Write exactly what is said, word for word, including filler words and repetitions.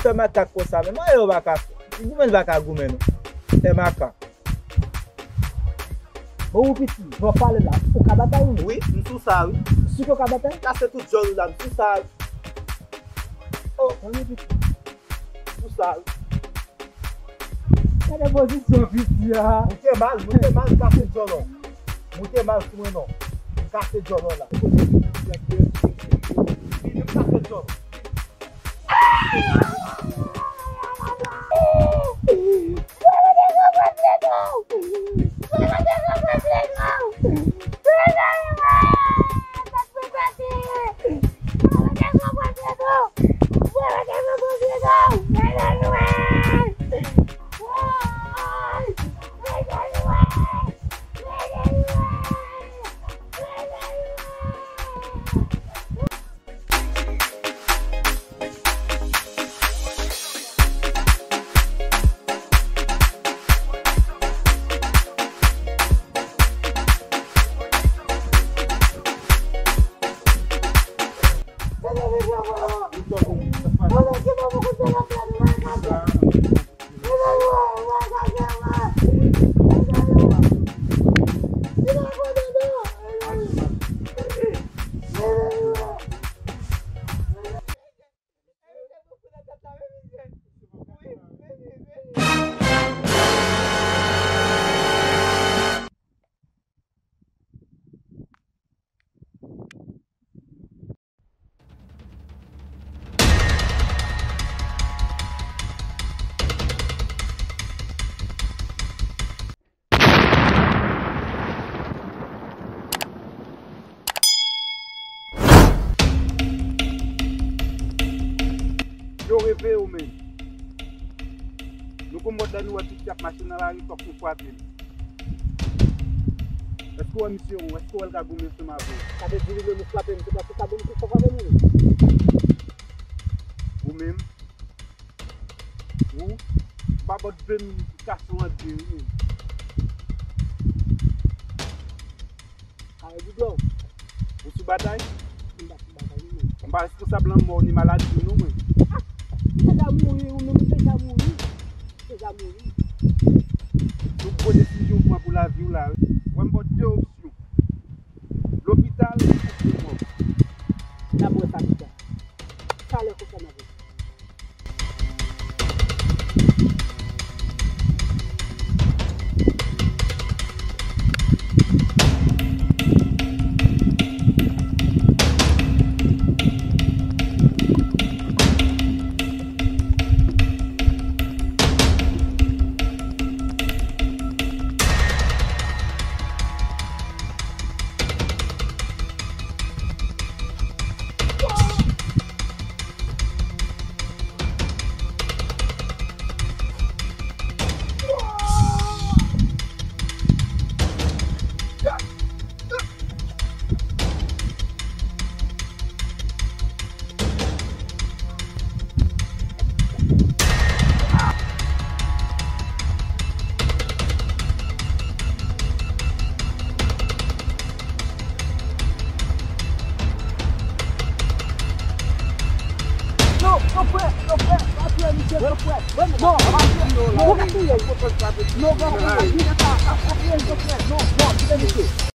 Fè makak konsa, men mwen yo pa ka fè. Goumen pa ka goumen, non. Fè makak. Bon, ou piti, jan w pale la, ou ka batay, wi. Wi, m sou sa, wi. Si w ka batay? Kase tout djòl ou la, m sou sa, wi. Oh, mwen piti. M sou sa, wi. Gade pozisyon piti a. Moute mal, moute mal, kase djòl ou. Moute mal sou mwen non. Kase djòl ou la. Vini, m kase djòl ou. Yo reveye w menm. Nou gon mòd lè nou wè piti ap mache nan lari, fòk nou frape l. Èske w wè misye ou? Èske w wè l ka goumen ansanm avè w? Sa vle di li menm li frape m, se paske sa bon pou frape m wi. Ou menm? Ou pa bòt de m kase w an de wi. Kare di dlo. Ou sou batay? M pa sou batay wi mwen. M pa responsab lanmò w ni maladi w non mwen. Ah! Ou deja mouri, ou menm ou deja mouri. Ou deja mouri. Se yon gwo desizyon w pran pou lavi w la wi. Wè m bòt de opsyon. Lopital oubyen mò. N ap wè sa pita. Talè konsa n ap wè. Non, non, frè, non, frè, pa touye misye, non, frè. Non, pa touye, non, pa touye. Non, pa touye. Non, pa touye. Non, pa touye, non, frè. Non, non, kite misye.